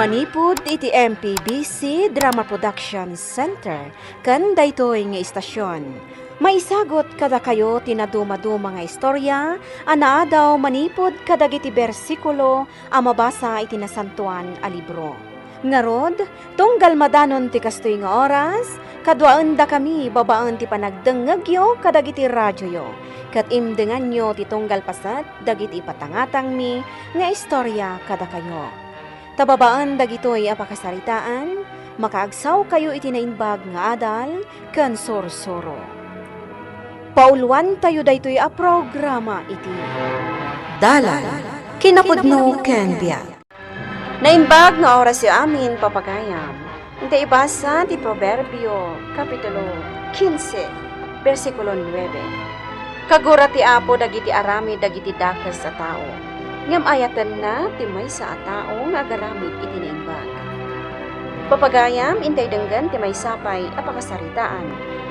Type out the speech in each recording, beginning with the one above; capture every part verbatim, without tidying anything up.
Manipud iti M P B C Drama Production Center ken daytoy nga istasion, maisagut kadakayo ti nadumaduma nga istorya a naadaw manipud kadagiti bersikulo a mabasa iti Nasantoan a Libro. Ngarud, tunggal madanon ti kastoy nga oras, kaduaendakami babaen ti panagdengngegyo kadagiti radioyo, ket imdenganyo ti tunggal paset dagiti ipatangatangmi nga istorya kadakayo. Ta babaen dagitoy a pakasaritaan, makaagsawkayo iti naimbag nga adal ken sursuro. Pauluantayo daytoy a programa iti Dalan, Kinapudno ken Biag. Naimbag nga orasyo amin, papagayam. Ita ibasa ti Proverbio, Kapitulo kinse, bersikulo nuebe. Kagura ti Apo dagiti aramid dagiti dakes a tao, ngem ayatenna ti maysa a tao nga agaramid iti naimbag. Papagayam, intay denggen ti maysa pay a pakasaritaan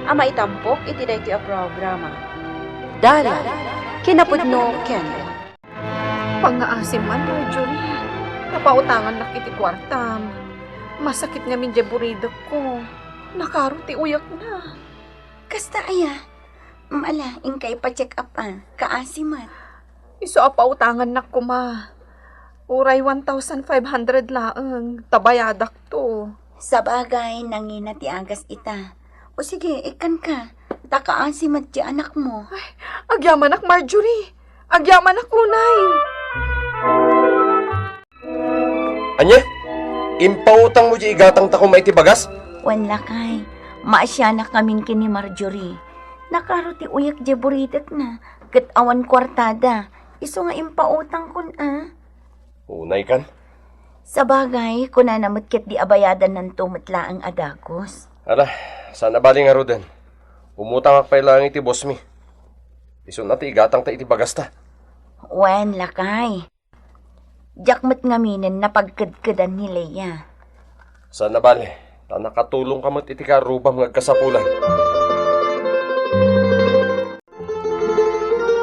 a maitampok iti daytoy a programa. Dalan, Kinapudno ken Pangngaasim man, Marjorie. Napautangannak iti kuartam. Masakit ngamin diay buridekko. Nakaro ti uyekna. Kasta aya? Mala, inkay pa-check up a, kaasi met. Isu a pautangannak koma. Uray one thousand five hundred laeng, ta bayadakto. Sabagay, nangina ti agas ita. O sige, ikkanka. Ta kaasi met ti anakmo. Ay, agyamanak, Marjorie. Agyamanak unay. Ania? Impautangmo diay igatangta koma iti bagas? Wen, lakay. Maasianak ngamin ken ni Marjorie. Nakaro ti uyek diay buridekna, ket awan kuartada. Isu nga impautangkon a. Unaykan? Sabagay, kunana met ketdi a bayadannanto met laeng a dagus. Ala, saan a bali ngaruden. Umutangak pay laeng iti bossmi. Isuna ti igatangta iti bagasta. Wen, lakay. Diak met ngaminen napagkedkedan ni Lea. Saan a bali, ta nakatulongka met iti kaarrubam nga agkasapulan.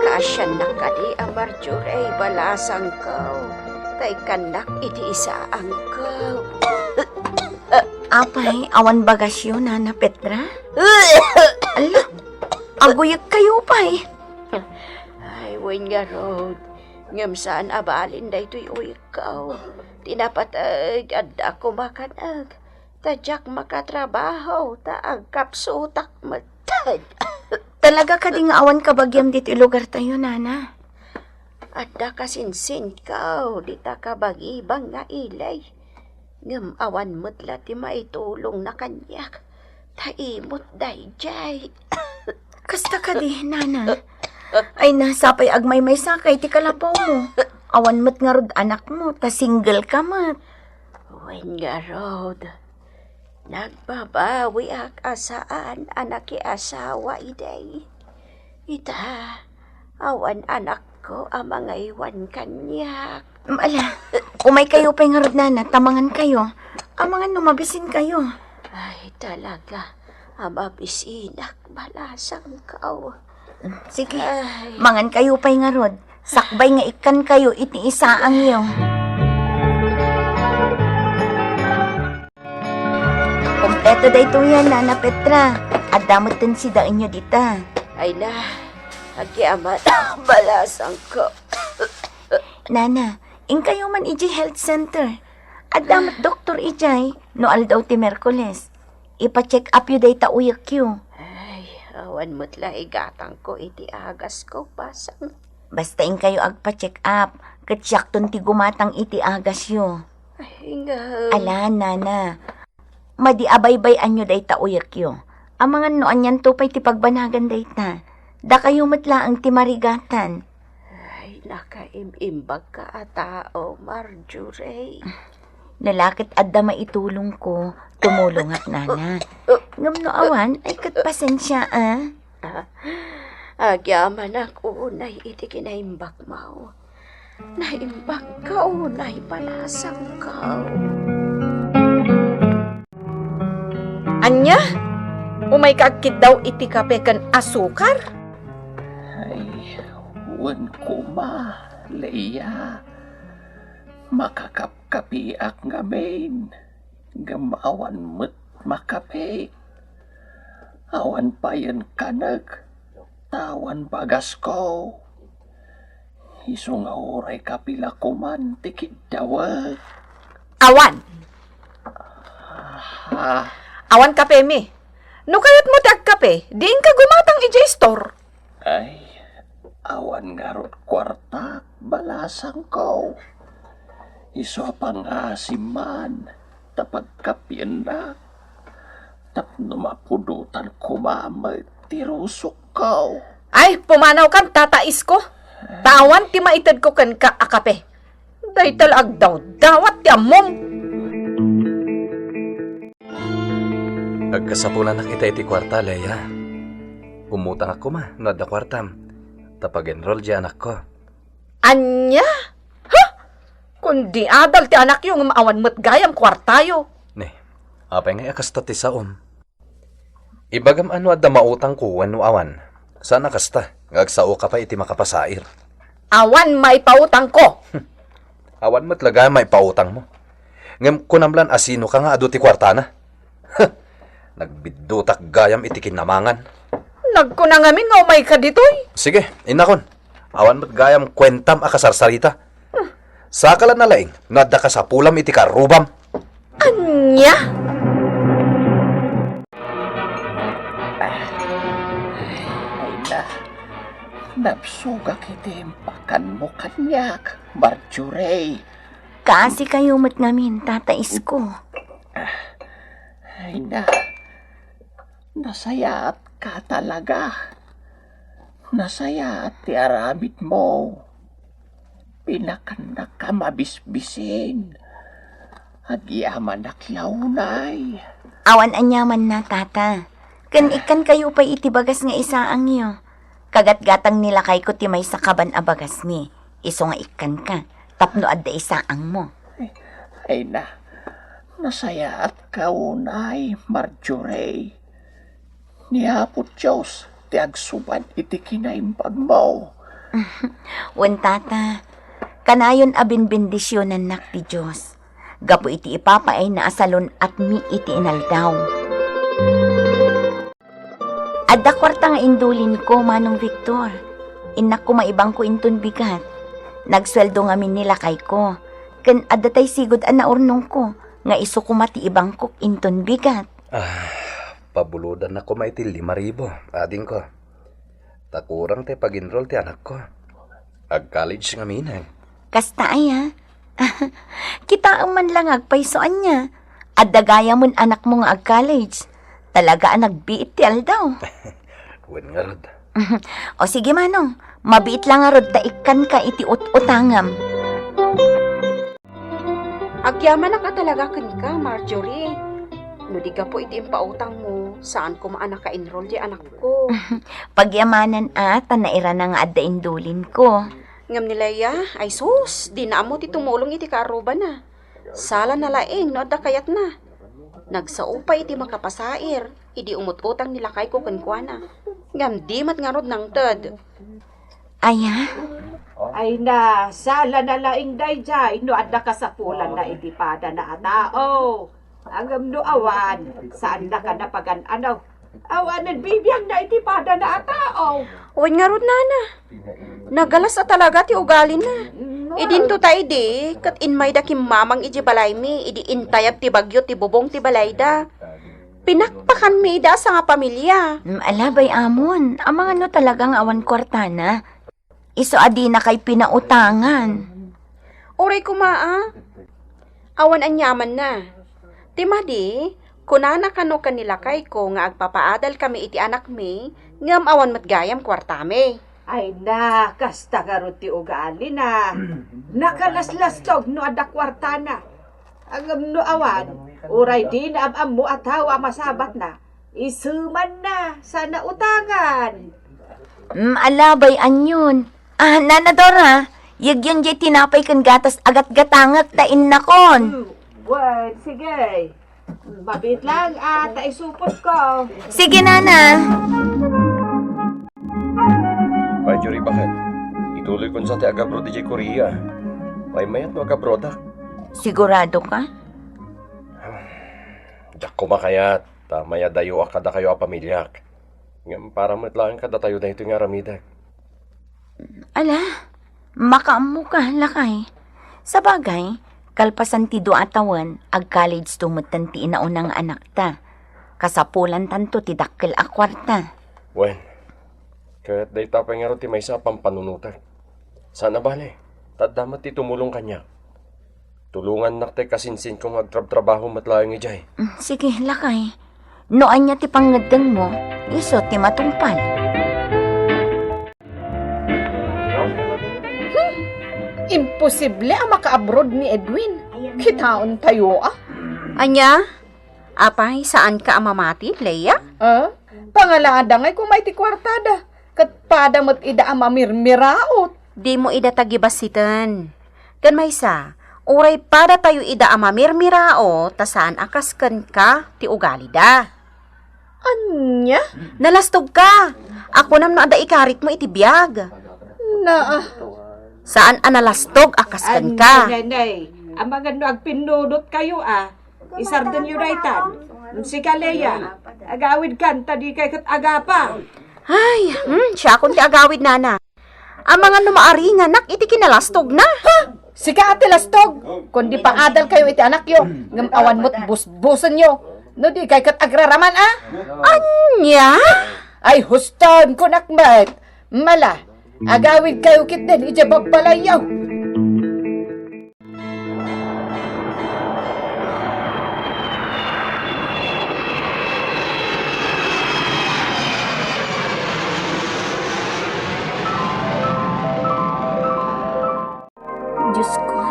Kaasiannak kadi a Marjorie, balasangko, ta ikkannak iti isaangko. Apay, awan bagasyo, Nana Petra? Ala, aguyekkayo pay. Ay, wen ngarud, ngem saan a balin daytoy uyekko. Ti napateg, adda koma kanek. Ta diak makatrabaho, ta agkapsutak met. Talaga kadi nga awan kabagiam ditoy lugartayo, Nana? Adda kasinsinko dita kabagibang nga ili. Ngem awan met la ti maitulongna kaniak. Ta imot daydiay. Kasta kadi, Nana? Ay na, sapay agmaymaysaka iti kalapawmo. Awan met ngarud anakmo, ta single ka met. Wen ngarud, nagbabawiak a saan a nakiasawa idi. Ita, awan anakko a mangaywan kaniak. Ala, umaykayo pay ngarud, Nana, ta mangankayo. Amangan no mabisinkayo. Ay, talaga, a mabisinak, balasangko. Sige, ay, mangankayo pay ngarud. Sakbay nga ikkankayo iti isaangyo. Kompleto daytoyen, Nana Petra. Adda metten sidaenyo dita. Ay na, agyamanak, balasangko. Nana, inkayo man idiay health center. Adda met doktor idiay, no aldaw ti Miyerkules. Ipa-check upyo dayta uyekyo. Ay, awan met la igatangko iti agasko, basang. Basta inkayo agpa-check up, ket siakton ti gumatang iti agasyo. Ay, nga. Ala, Nana. Madi a baybay-anyo dayta uyekyo. Amangan no anianto pay ti pagbanagan dayta. Dakayo met laeng ti marigatan. Ay, nakaim-imbagka a tao, Marjorie. No la ket adda maitulongko, tumulongak, Nana. Ngem no awan, ay ket pasensia, a. Ah, agyamanak unay iti kinaimbagmo. Naimbagko, naipanasangko. Ania? Umayka agkiddaw iti kape ken asukar? Ay, wen koma, Lea. Makakap- Nagkapiak ngamin, ngem awan met makapiek. Awan payen kanek, ta awan bagasko. Isu nga uray kapi la koman ti kiddawek. Awan! Ah. Awan kapemi. No kayatmo ti agkape, diinka gumatang idiay store. Ay, awan ngarud kuartak, balasangko. Isu a pangasim man ta pagkapiennak tapno mapudotan koma met ti rusokko. Ay, pumanaw kan tataisko. Ta awan ti maitedko kenka a kape. Dayta la agdawdawat ti ammom. Agkasapulanak itay ti kuarta, Lea. Umutangak koma no adda kuartam, ta pag-enroll di anakko. Ania? Ha? Kundi adal ti anakyo ngem awan met gayam kuartayo. Ne, apay ngay a kasta ti saom? Ibagam a no adda mautangko wenno awan. Saan a kasta, nga agsaoka pay iti makapasair. Awan maipautangko. Awan met la gayam maipautangmo. Ngem kunam lan a sinoka nga adu ti kuartana? Nagbiddutak gayam iti kinamangan. Nagkuna ngamin nga umayka ditoy. Sige, innakon. Awan met gayam kuentam a kasarsarita. Saka la nalaing no adda kasapulam iti karrubam. Ania? Ay na, nabsogak iti impakanmo kaniak, Marjorie. Kaasi kayo met ngamin, tataisko. Ay na, nasayaat ka talaga. Nasayaat ti aramidmo. Pinakannak a mabisbisin. Agyamanak la unay. Awan aniamanna, tata. Ken ikkan kayo pay iti bagas nga isaangyo. Kagatgatang ni lakayko ti maysa kaban a bagasmi. Isu nga ikkanka, tapno adda isaangmo. Ay na, nasayaat ka unay, Marjorie. Ni Apo Dios ti agsubad iti kinaimbagmo. Wen, tata, kanayon a benbendisionannak ti Dios gapu iti ipapaayna a salun-atmi iti inaldaw. Adda kuarta nga indulinko, Manong Victor. Innak koma ibangko inton bigat. Nagsueldo ngamin ni lakayko, ken adda tay sigud a naurnongko nga isu koma ti ibangkok inton bigat. Ah, pabulodannak koma iti lima ribu, adingko. Ta kurang ti pag-enroll ti anakko. Ag-college ngamin, eh. Kasta aya? Kitaem man la nga agpayso ania. Adda gayamon anakmo nga ag-college. Talaga a nagbiit ti aldaw. Wen ngarud. O sige, Manong, mabiit la ngarud ta ikkanka iti ut-utangam. Agyamanak a talaga kenka, Marjorie. No di gapu iti impautangmo, saan koma a naka-enroll ti anakko. Pagyamanan a, ta nairana nga adda indulinko. Ngem ni Lea, ay sus, dina ammo ti tumulong iti kaarrubana. Sala na laeng no adda kayatna. Nagsao pay iti makapasair, idi umut-utang ni lakayko kenkuana. Ngem di met ngarud nangted. Aya? Ay na, sala na laeng daydiay no adda kasapulanna iti padana a tao. Ngem no awan, saannaka napagan-ano. Awanen bibiangna iti padana a tao. Wen ngarud, nana. Nagalas a talaga ti ugalina. No. Idinto ta idi, ket immayda kimmamang iti balaymi, idi intayab ti bagyo ti bubong ti balayda. Pinakpakanmi ida a sangapamilia. Mm, ala, bay-amon. Amangan no talaga nga awan kuartana. Isu a dinakay pinautangan. Uray koma a. Awan aniamanna. Ti madi, kunana kano ken ni lakayko nga agpapaadalkami iti anakmi, ngem awan met gayam kuartami. Ay na, kasta ngarud ti ugalina. Nakalaslastog no adda kuartana. Ngem no awan, uray dina am-ammo a tao a masabatna, isumanna, sana utangan. Mm, ala, bay-anyon. Ah, Nana Dora, yegyon jay tinapay ken gatas a gatgatangek ta innakon. Mm, wen, sige. Mabiit lang, ah, ta isupotko. Sige, Nana. Marjorie, baket? Ituloy kon sa ti agabroad idiay Korea. Maymayat no agabroadak. Sigurado ka? Diak koma kayat ta mayadayoak kadakayo a pamiliak. Ngem para met laeng kadatayo daytoy nga aramidek. Ala, makaammo ka, lakay. Sabagay, kalpasan ti dua a tawen, ag-college to metten ti inauna nga anakta. Kasapulantanto ti dakkel a kuarta. Wen, ket dayta pay ngarud ti maysa a pampanunotek. Saan a bale, ta adda met ti tumulong kaniak. Tulongannak ti kasinsinko nga agtrabtrabaho met laeng idiay. Mm, sige, lakay. No ania ti pangngeddengmo, isu ti matungpal. Hmm, imposible a makaabroad ni Edwin. Kitaentayo, a. Ania? Apay, saanka a mamati, Leia? Ah, pangalada ngay koma iti kuartada. Ket pada met ida a mamirmiraot. Dimo ida tagibasiten. Ken maysa, uray pada tayo ida a mamirmiraot, ta saan a kas kenka ti ugalida. Ania? Nalastogka. Akunam no adda ikaritmo iti biag. Na, ah. Saan a nalastog a kas kenka. Anay, nay, nay. Amangan no agpinnunotkayo, a. Isardenyo daytan. Sika, Leia, agawidkan, ta dikay ket agapa. Ay, hmm, siakon ti agawid, nana. Amangan no maaringanak iti kinalastogna. Ha? Sika a ti lastog. Kundi paadalkayo iti anakyo, ngem awan met busbusenyo. No dikay ket agraraman, a? Ania? Ay, huston, kunak met. Mala, agawidkayo ketdin idiay babbalayyo. Diosko,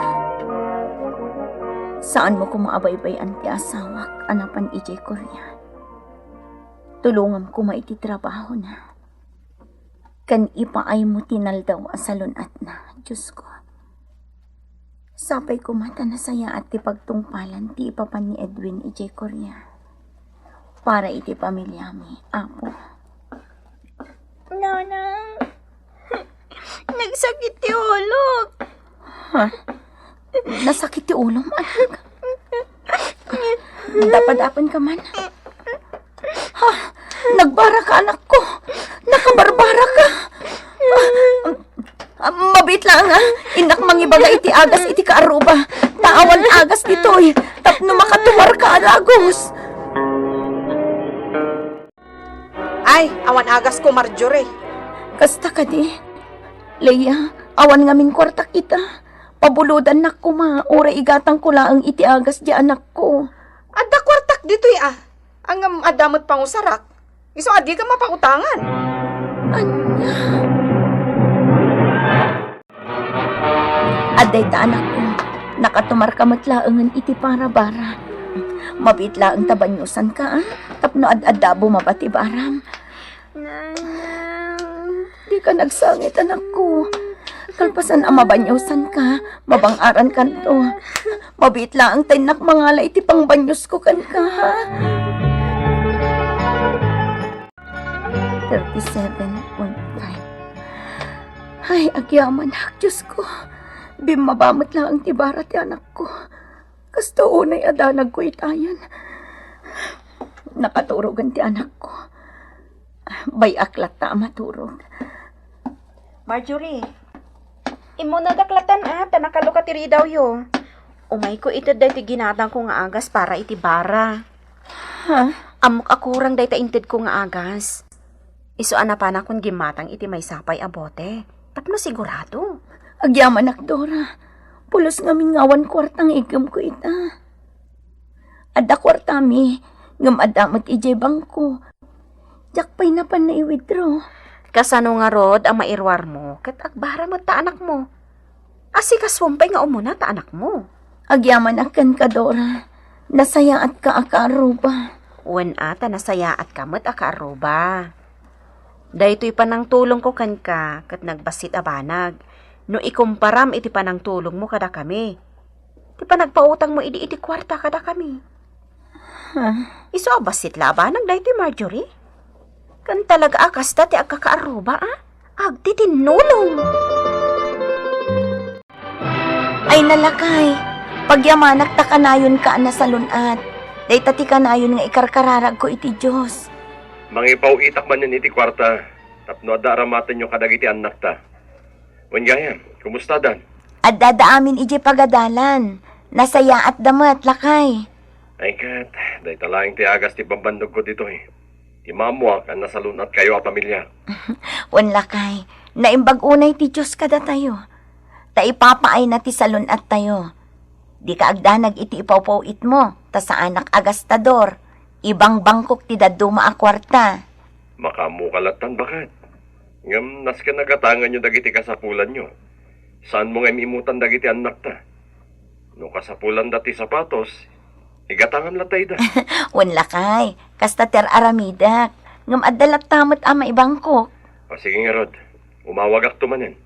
saanmo koma a baybay-an ti asawak a napan idiay Korea. Tulongam koma iti trabahona. Ken ipaaymo ti naldaw a salun-atna, Diosko. Sapay koma ta nasayaat ti pagtungpalan ti ipapan ni Edwin idiay Korea para iti pamiliami, Apo. Nanang, nagsakit ti ulok. Ha? Nasakit ti ulom, anak? Dapadapen ka man. Ha? Nagbara ka, anakko. Nakabarbara ka. Ah, ah, mabiit laeng, a. Innak mangibaga iti agas iti kaarruba. Ta awan agas ditoy. Tapno makatumar ka a dagus. Ay, awan agas ko, Marjorie. Kasta kadi? Leia, awan ngamin kuartak ita. Pabulodannak koma, uray igatangko laeng iti agas ti anakko. Adda kuartak ditoy, a. Ngem adda met pangusarak. Isu a dika mapautangan. Ania? Adda ita, anakko. Nakatumarka met laengen iti para-bara. Mabiit laeng ta baniosanka, a? Tapno ad-adda a bumaba ti baram. Nanang. Dika nagsangit, anakko. Kalpasan a mabaniosanka, mabang-arankanto. Mabiit laeng ta innak mangala iti pangbaniosko kenka, ha? Thirty-seven point five. Ay, agyamanak, Diosko. Bimmaba met laeng ti bara ti anakko. Kasta unay a danagko itayen. Nakaturogen ti anakko. Bay-ak latta a maturog. Marjorie, immunadak latan, a, ta nakaluka ti ridawyo. Umayko ited daytoy ginatangko nga agas para iti bara. Ha? Ammok a kurang dayta intedko nga agas. Isu a napanakon gimmatang iti maysa pay a bote. Tapno sigurado. Agyamanak, Dora. Pulos ngamin nga awan kuarta nga iggemko ita. Adda kuartami, ngem adda met idiay bangko. Diak pay napan nai-withdraw. Kasano ngarud a mairuarmo ket agbara met ta anakmo? Asikasuem pay nga umuna ta anakmo. Agyamanak kenka, Dora. Nasayaatka a kaarruba. Wen a, ta nasayaatka met a kaarruba. Daytoy panangtulongko kenka ket nagbassit a banag no ikumparam iti panangtulongmo kadakami. Ti panagpautangmo idi iti kuarta kadakami. Ha? Isu a bassit la a banag daytoy, Marjorie? Ken talaga a kasta ti agkakaarruba, a? Agtitinnulong. Ay, nalakay. Pagyamanak ta kanayonka a nasalun-at. Dayta ti kanayon nga ikarkararagko iti Dios. Mangipaw-itak manen iti kuarta tapno adda aramatenyo kadagiti annakta. Wen gayam, kumustadan? Addada amin idiay pagadalan. Nasayaatda met, lakay. Ay ket, dayta laeng ti agas ti bambannogko ditoy. Ti maammoak a nasalun-atkayo a pamiliak. Wen lakay, naimbag unay ti Dios kadatayo. Ta ipapaayna ti salun-attayo. Dika agdanag iti ipawpaw-itmo, ta saanak a gastador. Ibangbangkok ti dadduma a kuarta. Makaammoka lattan, baket. Ngem nasken a gatanganyo dagiti kasapulanyo. Saanmo nga im-imutan dagiti annakta. No kasapulanda ti sapatos, igatangam latta ida. Wen lakay, kasta ti ar-aramidek. Ngem adda latta met a maibangkok. O sige ngarud, umawagakto manen.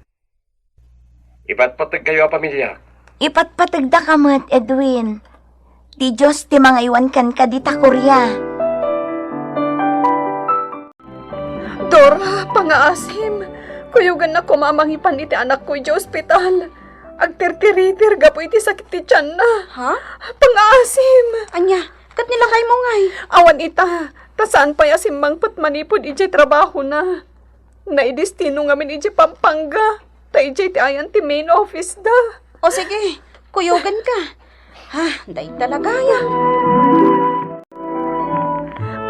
Ipatpategkayo a pamiliak. Ipatpategdaka met, Edwin. Ti Dios ti mangaywan kenka dita Korea. Dora, pangaasim. Kuyogannak koma a mangipan iti anakko idiay ospital. Agtirtiritir gapu iti sakit ti tianna. Ha? Pangaasim. Ania, ket ni lakaymo ngay? Awan ita, ta saan pay a simmangpet manipud idiay trabahona. Naidestino ngamin idiay Pampanga, ta idiay ti ayan ti main office da. O sige, kuyoganka. Ha, dayta la gayam.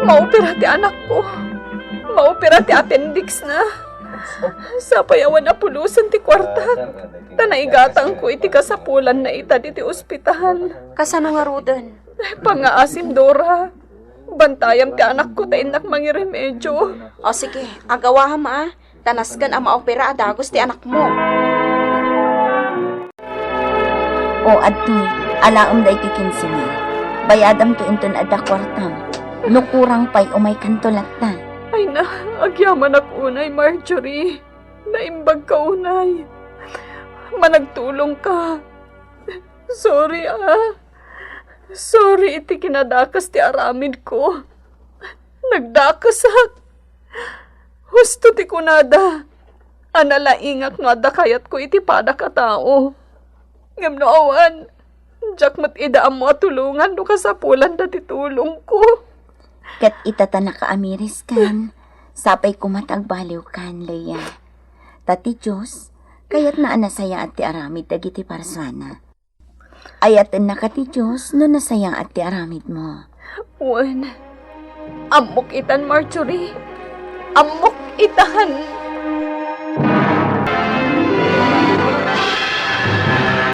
Maopera ti anakko. Maopera ti appendix na. Sapay awan a pulosen ti kuartak. Ta naigatangko iti kasapulanna ita ditoy ospital. Kasano ngaruden? Pangaasim, Dora. Bantayam ti anakko ta innak mangiremedio. O sige, agawam a. Ta nasken a maopera a dagus ti anakmo. O, adtoy, alaem daytoy kinse mil. Bayadamto inton adda kuartam. No kurang pay, umaykanto latta. Ay na, agyamanak unay, Marjorie. Naimbagka unay. Managtulongka. Sorry, ah. Sorry iti kinadakes ti aramidko. Nagdakesak. Husto ti kunada a nalaingak no adda kayatko iti padak a tao. Ngem no awan, diak met ida ammo a tulongan no kasapulanda ti tulongko. Ket ita ta nakaamiriskan, sapay koma ta agbaliwkan, Leia. Ta ti Dios, kayatna a nasayaat ti aramid dagiti parsuana. Ayatennaka ti Dios no nasayaat ti aramidmo. Wen, ammok itan, Marjorie. Ammok itan.